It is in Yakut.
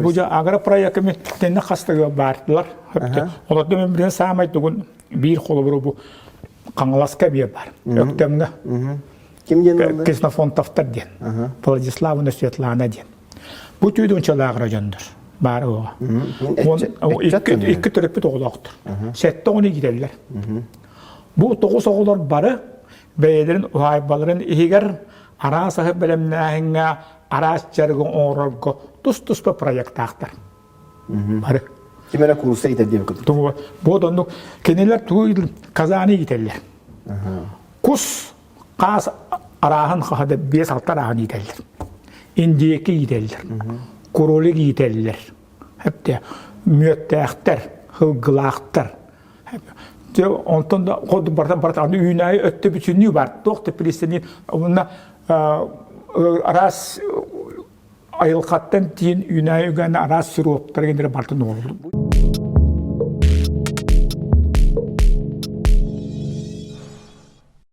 Бу дьэ агропроекка тэннэ хастыга баардылар. Олордо мен билен саамай тугун биир холобуру бу Хаҥаласка биир бар. Өктөмҥө. Ким диэн Ксенофонтовтар диэн. Владиславна Светлана диэн. Бу түйдүн чалаагыра дьоннор баар оҕо. Икки төрөппүт оҕолоохтор. Сэттэ оҕону иитэллэр. Бу тоҕус оҕолор бары бэйэлэрин уһаайбаларын иһигэр араас аһы бэлэмнээһиҥҥэ, араас дьарыгы оҥорорго тус-туспа проектаахтар. Бары. Ким эрэ куурусса иитэр диэбит курдук. Бу оннук кинилэр тугу казаны иитэллэр. Кус хаас арааһын хаһада биэс-алта арааһын иитэллэр. Индиэки иитэллэр. Кролик иитэллэр. Хэптэ мүөттээхтэр, хылгылаахтар. Дьэ онтон да ход барта барта аны үүнээйи өттө бүтүннүү бар. Туох да пристани уонна араас айылҕаттан тиин үүнээйи үгэнэ араас сироптар генере бартын оҥоруллар.